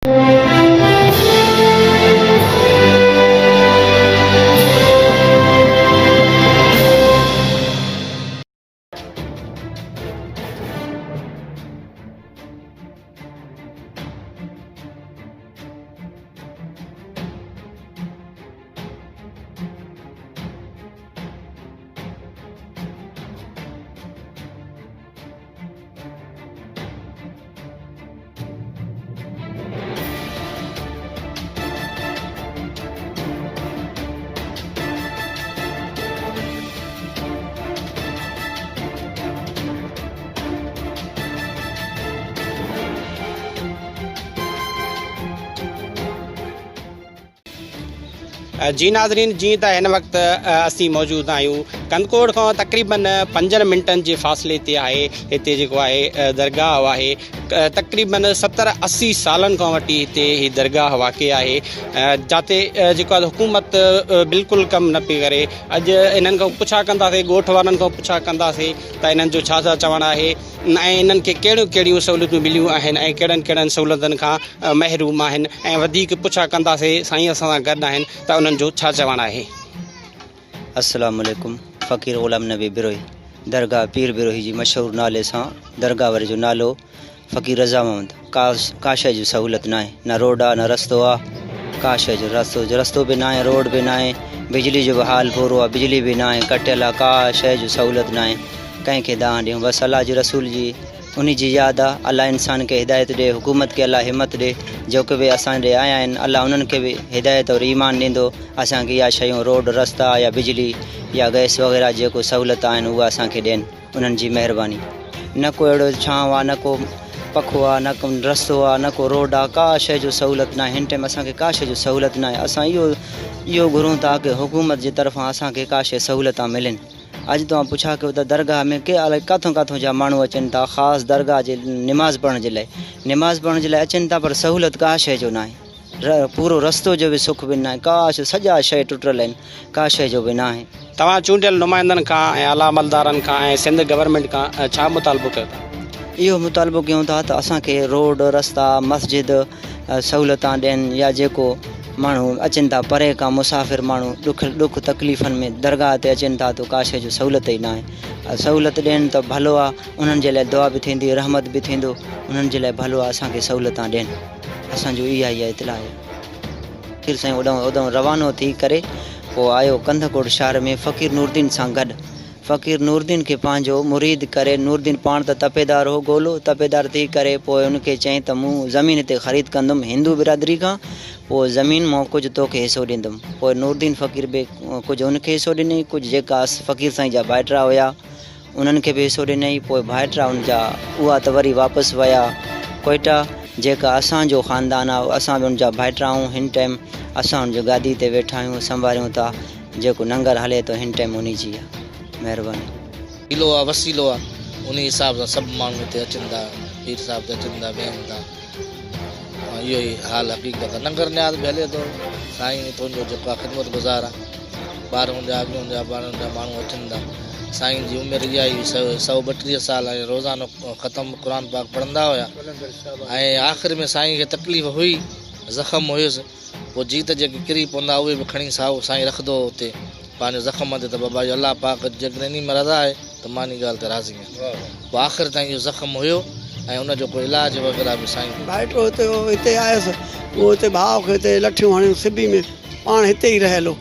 جي ناظرين جيئن ته هن وقت اسين موجود آهيون ڪنڌڪوٽ کان تقريبن پنجن منٽن جي فاصلي تي آهي هتي جيڪو آهي درگاهه آهي تقريبن ستر 80 سالن کان وٺي هتي هي درگاهه واقع آهي جاتي جيڪو آهي حڪومت بلڪل ڪم نه پئي ڪري اڄ انهن کان پڇا ڪنداسين ڳوٺ وارن کان پڇا ڪنداسين ته انهن جو ڇا ڇا چوڻ آهي ۽ انهن کي ڪهڙيون ڪهڙيون سهولتون مليون آهن ۽ ڪهڙن ڪهڙن سهولتن کان محروم آهن ۽ وڌيڪ پڇا ڪنداسين سائين اسان سان گڏ آهن ته انهن جو ڇا چوڻ آهي. السلام عليڪم فقير غلام نبي بروهي درگاهه پير بروهي جي مشهور نالي سان درگاهه واري جو نالو فقير رضا محمد ڪا ڪا شيء جي سهولت ناهي نه روڊ آ نه رستو آ ڪا شيء جو رستو رستو به ناهي روڊ به ناهي بجلي جو به حال برو آ بجلي به ناهي ڪٽيل آ ڪا شيء جو سهولت ناهي ڪنهن کي دانهن ڏيون بس الله جي رسول جي انهي جي ياد آ الله انسان کي هدايت ڏي حڪومت کي الله همت ڏي جيڪي به اسان ڏي آيا آهن الله انهن کي به هدايت اور ايمان ڏيندو اسان کي اها شيون روڊ رستا يا بجلي يا گئس وغيره جيڪو سهولت آهن اها اسان کي ڏين انهن جي مهرباني. نه ڪو اهڙو ڇانو آ نه ڪو پکو آ نه ڪو رستو آ نه ڪو روڊ آ ڪا شيء جو سهولت ناهي هن ٽائيم اسان کي ڪا شيء جو سهولت ناهي اسان اهو اهو گهرون ٿا ڪي حڪومت جي طرفان اسان کي ڪا شيء سهولتان ملن اڄ توهان پڇا ڪيو ته درگاهه ۾ ڪي الائي ڪاٿون ڪاٿون جا ماڻهو اچن ٿا خاص درگاهه جي نماز پڙهڻ جي لاء نماز پڙهڻ جي لاء اچن ٿا پر سهولت ڪا شيء جو ناهي پورو رستو جو به سک به ناهي ڪا شيء سڄا شيء ٽٽل آهن ڪا شيء جو به ناهي. توهان چونڊيل نمائندن کان ۽ اعليٰ عملدارن کان ۽ سنڌ گورنمينٽ کان ڇا مطالبو ڪيو ٿا؟ اهو مطالبو ڪيون ٿا ته اسان کي روڊ رستا مسجد سهولتان ڏين يا جيڪو ماڻهو اچن ٿا پري کان مسافر ماڻهو ڏک ڏک تڪليفن ۾ درگاهه تي اچن ٿا ته ڪا شيء جو سهولت ئي ناهي سهولت ڏين ته ڀلو آ انهن جي لاء دعا به ٿيندي رحمت به ٿيندو انهن جي لاء ڀلو آ اسان کي سهولتان ڏين. اسان جو اها ئي اطلاع آهي. فقير سائين اوڏانهن اوڏانهن روانو ٿي ڪري پوء آيو ڪنڌڪوٽ شهر ۾ فقير نورالدين سان گڏ. فقير نورالدين کي پنهنجو مريد ڪري نورالدين پاڻ ته تپيدار هو گولو تپيدار ٿي ڪري پوء ان کي چيائين ته مون زمين هتي خريد ڪندم هندو برادري کان پوء زمين مان ڪجهه توکي حصو ڏيندم پوء نورالدين فقير به ڪجهه ان کي حصو ڏني ڪجهه جيڪا فقير سائين جا ڀائٽرا هيا انهن کي به حصو ڏنائين، پوء ڀائٽرا ان جا اها ته وري واپس ويا ڪوئيٽا، جيڪا اسان جو خاندان آ، اسان به ان جا ڀائٽرا آهيون، هن ٽائيم اسان ان جي گادي تي ويٺا آهيون، سنڀاريون ٿا، جيڪو ننگر هلي ٿو هن ٽائيم انهي جي آ. مهرباني. وسيلو آ وسيلو آ انهي حساب سان سڀ ماڻهو هتي اچن ٿا پير صاحب تي اچن ٿا ويهن ٿا اهو ئي حال حقيقت آ ننگر نياز به هلي ٿو سائين تنهنجو جيڪو آ خدمت گذار آ ٻارهون جا اڳيون جا ٻارهون جا ماڻهو اچن ٿا سائين جي عمر اها ئي 132 سال ۽ روزانو ختم قرآن پاڪ پڙهندا هيا ۽ آخر ۾ سائين کي تڪليف هئي زخم هيس پوء جيت جيڪي ڪري پوندا اهي به کڻي سائو سائين رکندو هو اتي پنهنجو زخم تي ته بابا اهو الله پاڪ جيڪڏهن انهي ۾ رضا آهي ته مان انهي ڳالهه تي راضي آهيان پوء آخر تائين اهو زخم هيو ۽ ان جو ڪو علاج وغيره به سائين ڀائٽو هتي هو هتي آيس اهو هتي ڀاء کي هتي لٺيون هڻيون سبي ۾ پاڻ هتي ئي رهيل هو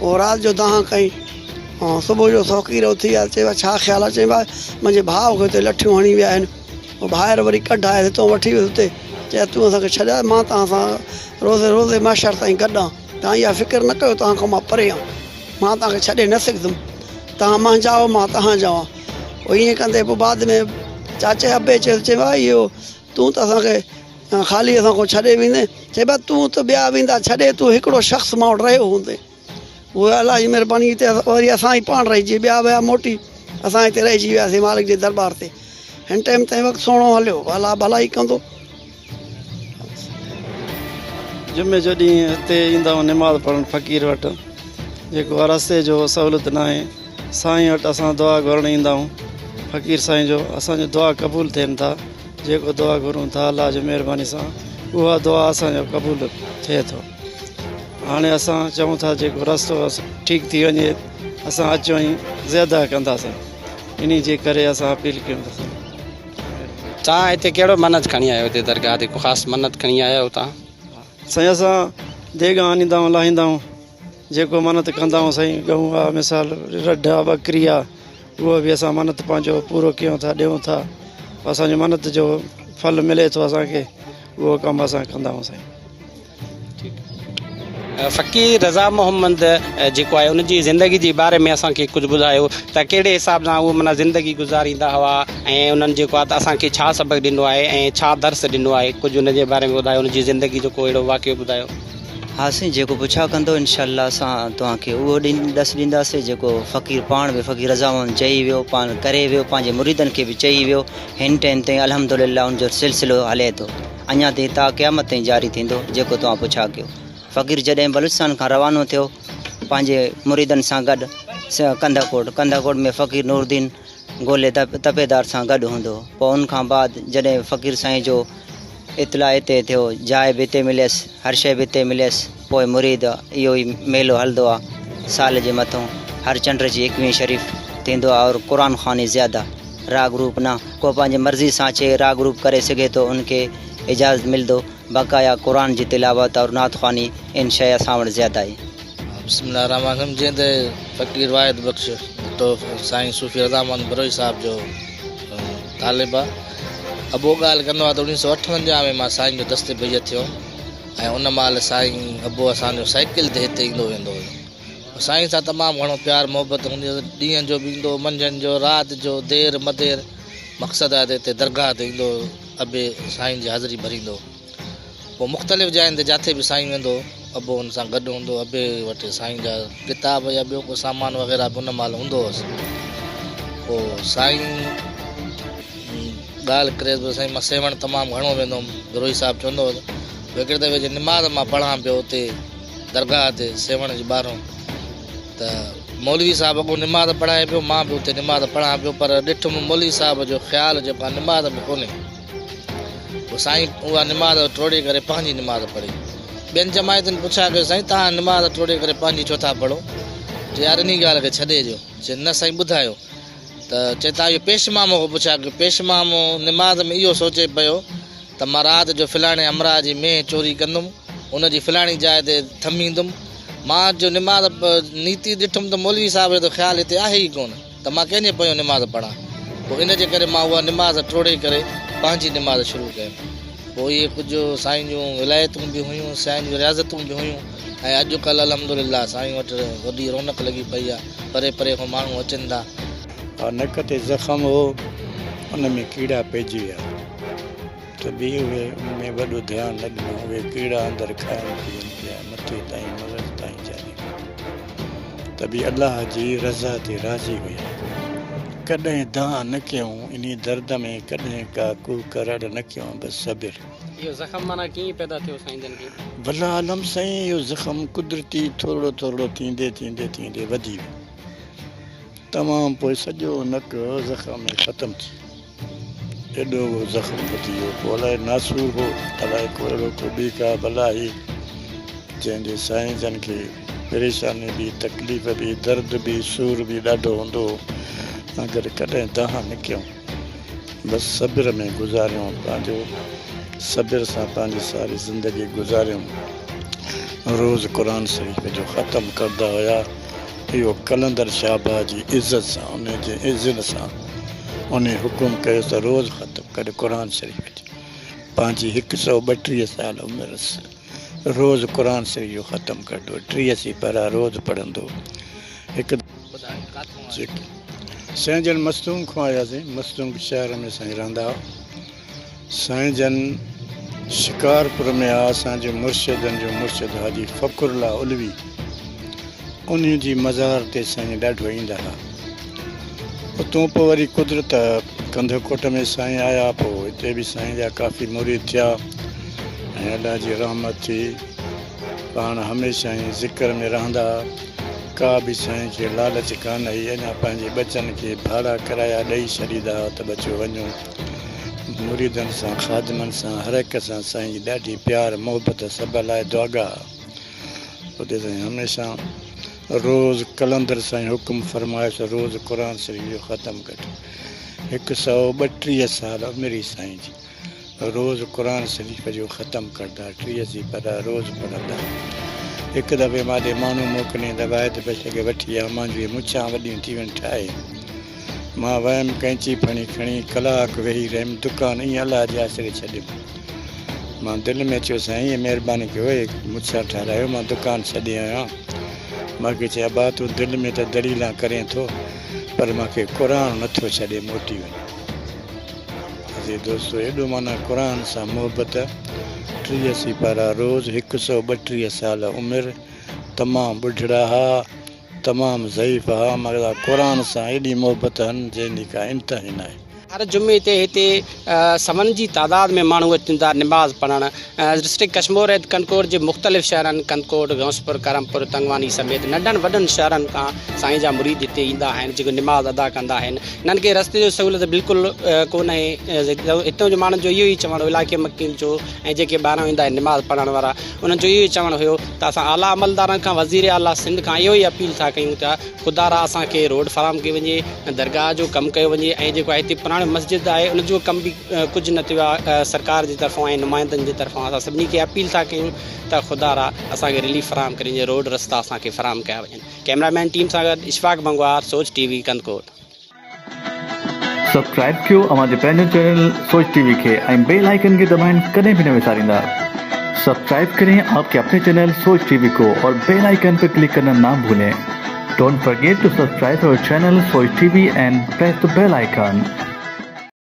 اهو رات جو دانهن ڪئي ۽ صبح جو فقير اٿي آيو چيو ڇا خيال آهي چيائين ڀاء منهنجي ڀاء کي هتي لٺيون هڻي ويا آهن پوء ڀائر وري ڪڍ آيس هتان وٺي ويس اتي چيائين تون اسان کي ڇڏي آ مان توهان سان روز روز محشر تائين گڏ آن توهان اها فڪر نه ڪيو توهان کان مان پري آن مان توهان کي ڇڏي نه سگهندم توهان منهنجا آهيو مان توهان جا آهيان پوء ائين ڪندي پوء بعد ۾ چاچي ابي چيس چيائين ڀاء اهو تون ته اسان کي خالي اسان کان ڇڏي ويندين چئي ڀاء تون ته ٻيا ويندا ڇڏي تون هڪڙو شخص مان وٽ رهيو هوندين اهو الله جي مهرباني هتي وري اسان ئي پاڻ رهجي ٻيا ويا موٽي اسان هتي رهجي وياسين مالڪ جي درٻار تي هن ٽائيم تائين وقت سهڻو هليو الله ڀلائي ڪندو. جمعي جو ڏينهن هتي ايندا آهيون نماز پڙهڻ فقير وٽ جيڪو رستي جو سهولت ناهي سائين وٽ اسان دعا گهرڻ ايندا آهيون فقير سائين جو اسان جو دعا قبول ٿين ٿا جيڪو دعا گهرون ٿا الله جي مهرباني سان اها دعا اسان جو قبول ٿئي ٿو. هاڻي اسان چئون ٿا جيڪو رستو ٺيڪ ٿي وڃي اسان اچون ۽ زياده ڪنداسين انهي جي ڪري اسان اپيل ڪيون ٿا سائين. توهان هتي ڪهڙو منت کڻي آيا آهيو هتي درگاهه تي ڪو خاص منت کڻي آيا آهيو توهان؟ سائين اسان ديڳا آڻيندا آهيون لاهيندا آهيون جيڪو منت ڪندا آهيون سائين ڳئون آ مثال رڍ آ ٻڪري آ اهو به اسان منت پنهنجو پورو ڪيون ٿا ڏيون ٿا اسان جو منت جو ڦل ملي ٿو اسان کي اهو ڪم اسان ڪندا آهيون سائين. فقير رضا محمد جيڪو آهي ان جي زندگي جي باري ۾ اسان کي ڪجهه ٻڌايو ته ڪهڙي حساب سان اهو معنيٰ زندگي گذاريندا هئا ۽ انهن جيڪو آهي ته اسان کي ڇا سبق ڏنو آهي ۽ ڇا درس ڏنو آهي ڪجهه ان جي باري ۾ ٻڌايو ان جي زندگي جو ڪو اهڙو واقعو ٻڌايو. ها سائين جيڪو پڇا ڪندو انشاء الله اسان توهان کي اهو ڏس ڏينداسين جيڪو فقير پاڻ به فقير رضا محمد چئي ويو پاڻ ڪري ويو پنهنجي مريدن کي به چئي ويو هن ٽائيم تائين الحمدلله ان جو سلسلو هلي ٿو اڃا تائين تا قيامت تائين جاري ٿيندو جيڪو توهان پڇا ڪيو. فقير جڏهن بلوچستان کان روانو ٿيو پنهنجي مريدن سان گڏ ڪنڌڪوٽ ڪنڌڪوٽ ۾ فقير نورالدين گولي تپيدار سان گڏ هوندو هو پوء ان کان بعد جڏهن فقير سائين جو اطلاع اتي ٿيو جاء به اتي مليس هر شيء به اتي مليس پوء مريد اهو ئي ميلو هلندو آ سال جي مٿون هر چنڊ جي ايڪويهين شريف ٿيندو آ اور قرآن خواني زياده راڳ روپ نه ڪو پنهنجي مرضي سان اچي راڳ روپ ڪري سگهي ٿو ان کي اجازت ملدو بقايا قرآن جي تلاوت اور نعت خواني ان شيء اسان وٽ زياده آهي. بسم الله الرحمٰن الرحيم جيئن ته فقير واحد بخش ڀٽو سائين صوفي رضا محمد بروهي صاحب جو طالب آ ابو ڳالهه ڪندو آ ته اوڻيهه سو اٺونجاهه ۾ مان سائين جو دست بيعت ٿيو ۽ ان مهل سائين ابو اسان جو سائيڪل تي هتي ايندو ويندو هيو سائين سان تمام گهڻو پيار محبت هوندي هئس ڏينهن جو به ايندو هو منجهند جو رات جو دير مدير مقصد آهي ته هتي درگاهه تي ايندو هو ابي سائين جي حاضري ڀريندو هو پوء مختلف جاين تي جاٿي به سائين ويندو هو ابو ان سان گڏ هوندو هو ابي وٽ سائين جا ڪتاب يا ٻيو ڪو سامان وغيره به ان مهل هوندو هوس پوء سائين ڳالهه ڪري ته سائين مان سيوهڻ تمام گهڻو ويندو هوم بروهي صاحب چوندو هو ته هڪڙي دفعي جي نماز مان پڙهان پيو اتي درگاهه تي سيوهڻ جي ٻاهرون ته مولوي صاحب اڳو نماز پڙهائي پيو مان به اتي نماز پڙهان پيو پر ڏٺم مولوي صاحب جو خيال جيڪو آهي نماز ۾ ڪونهي پوء سائين اها نماز ٽوڙي ڪري پنهنجي نماز پڙهي ٻين جماعتن پڇا ڪيو سائين توهان نماز ٽوڙي ڪري پنهنجي ڇو ٿا پڙهو چي يار انهي ڳالهه کي ڇڏي ڏيو چي نه سائين ٻڌايو ته چي توهان اهو پيش مامو کان پڇا ڪيو پيش مامو نماز ۾ اهو سوچي پيو ته مان رات جو فلاڻي همراهه جي مينهن چوري ڪندم ان جي فلاڻي جاء تي ٿميندم. مان جو نماز نيتي ڏٺم ته مولوي صاحب جو ته خيال هتي آهي ئي ڪونه ته مان ڪنهن جي پويان نماز پڙهان. پوء ان جي ڪري مان اها نماز ٽوڙي ڪري پنهنجي نماز شروع ڪيم. پوء اهي ڪجهه سائين جون ولايتون به هيون، سائين جون رياضتون به هيون ۽ اڄ ڪلهه الحمدلله سائين وٽ وڏي رونق لڳي پئي آهي. پري پري کان ماڻهو اچن ٿا. نڪ تي زخم هو، ان ۾ ڪيڙا پئجي ويا. ته به اهي ان ۾ وڏو ڌيان نه ڏنو. اهي ڪيڙا اندر کائن پيئن پيا، مٿي تائين مغز تائين چالي ويا. ته به الله جي رضا تي راضي هيا. ڪڏهن دانهن نه ڪيائون، انهي درد ۾ ڪڏهن ڪا ڪوڪ رڙ نه ڪيائون، بس صبر. اهو زخم معنيٰ ڪيئن پيدا ٿيو سائين جن کي؟ والله عالم سائين اهو زخم قدرتي ٿورڙو ٿورڙو ٿيندي ٿيندي ٿيندي وڌي ويو. تمام پوء سڄو نڪ زخم ۾ ختم ٿي ويو. ايڏو اهو زخم وڌي ويو. پوء الائي ناسور هو، الائي ڪو اهڙو ڪو ٻي ڪا بلا هئي، جنهن جي سائين جن کي پريشاني به، تڪليف به، درد به، سور به ڏاڍو هوندو هو، مگر ڪڏهن دانهن نه ڪيائون. بس صبر ۾ گذاريائون پنهنجو صبر سان پنهنجي ساري زندگي گذاريائون. روز قرآن شريف جو ختم ڪندا هيا. اهو قلندر شهباز جي عزت سان انهي جي اذن سان انهي حڪم ڪيو ته روز ختم ڪر قرآن شريف جي پنهنجي هڪ سئو ٻٽيهه سال عمر روز قرآن شريف جو ختم ڪندو 30 سيپارا روز پڙهندو هڪ جيڪي سائين جن مستونگ کان آياسين مستونگ شهر ۾ سائين رهندا هئا سائين جن شڪارپور ۾ آ اسان جي مرشدن جو مرشد حاجي فخر الله علوي انهي جي مزار تي سائين ڏاڍو ايندا ها اتون پوء وري قدرت ڪنڌڪوٽ ۾ سائين آيا پوء هتي به سائين جا ڪافي مريد ٿيا ۽ الله جي رحمت ٿي پاڻ هميشه ائين ذڪر ۾ رهندا ها ڪا به سائين کي لالچ ڪانه هئي اڃا پنهنجي ٻچن کي ڀاڙا ڪرايا ڏئي ڇڏيندا ها ته ٻچو وڃو. مريدن سان خادمن سان هر هڪ سان سائين جي ڏاڍي پيار محبت سڀ لاء دعاگاهه اتي سائين هميشه روز قلندر سائين حڪم فرمايس روز قرآن شريف جو ختم ڪڍ هڪ سئو 32 سال عمر هئي سائين جي روز قرآن شريف جو ختم ڪردا 30 سيپارا روز پڙهندا هڪ دفعي مان ڏي ماڻهو موڪلين ته واحد بخش کي وٺي آ مانجون هي مڇان وڏيون ٿي وين ٺاهي مان ويم ڪئنچي ڦڻي کڻي ڪلاڪ ويهي رهيم دڪان ائين الله جي آسري ڇڏيم مان دل ۾ چيو سائين هي مهرباني ڪيو هي مڇان ٺارايو مان دڪان ڇڏي آيو آهيان مان کي چي ابا تون دل ۾ ته دليلان ڪرين ٿو پر مان کي قرآن نٿو ڇڏي موٽي وڃ عزيز دوستو ايڏو معنيٰ قرآن سان محبت 30 سيپارا روز 132 سال عمر تمام ٻڍڙا ها تمام ضعيف ها مگر قرآن سان ايڏي محبت هن جنهن جي ڪا انتها ئي ناهي. هر جمعي تي هتي سون جي تعداد ۾ ماڻهو اچن ٿا نماز پڙهڻ. ڊسٽرڪٽ ڪشمور ۽ ڪنڌڪوٽ جي مختلف شهرن ڪنڌڪوٽ، غوثپور، ڪرمپور، تنگواني سميت ننڍن وڏن شهرن کان سائين جا مريد هتي ايندا آهن جيڪو نماز ادا ڪندا آهن. انهن کي رستي جو سهولت بلڪل ڪونهي. هتان جي ماڻهن جو اهو ئي چوڻ هو علائقي مڪين جو ۽ جيڪي ٻاهران ايندا آهن نماز پڙهڻ وارا انهن جو اهو ئي چوڻ هيو ته اسان اعليٰ عملدارن کان وزير اعليٰ سنڌ کان اهو ئي اپيل ٿا ڪيون ته خدا را اسان کي روڊ فراهم ڪئي وڃي ۽ درگاهه جو ڪم ڪيو وڃي ۽ جيڪو هتي پراڻي مسجد آهي ان جو ڪم به ڪجهه نه ٿيو آهي سرڪار جي طرفان ۽ نمائندن جي طرفان اسان سڀني کي اپيل ٿا ڪيون ته خدا را اسان کي رليف فراهم ڪري وڃي روڊ رستا اسان کي فراهم ڪيا وڃن ڪئميرا مين ٽيم سان گڏ اشفاق بنگوار سوچ ٽي وي ڪنڌڪوٽ. سبسڪرائب ڪيو اوهان جي پنهنجو چينل سوچ ٽي وي کي ۽ بيل آئيڪن کي دٻائڻ ڪڏهن به نه وساريندا. سبسڪرائب ڪرين آپ ڪي اپني چينل سوچ ٽي وي ڪو اور بيل آئيڪن پي ڪلڪ ڪرنا نا ڀولين. Don't forget to subscribe our channel Soch T V and press the bell icon.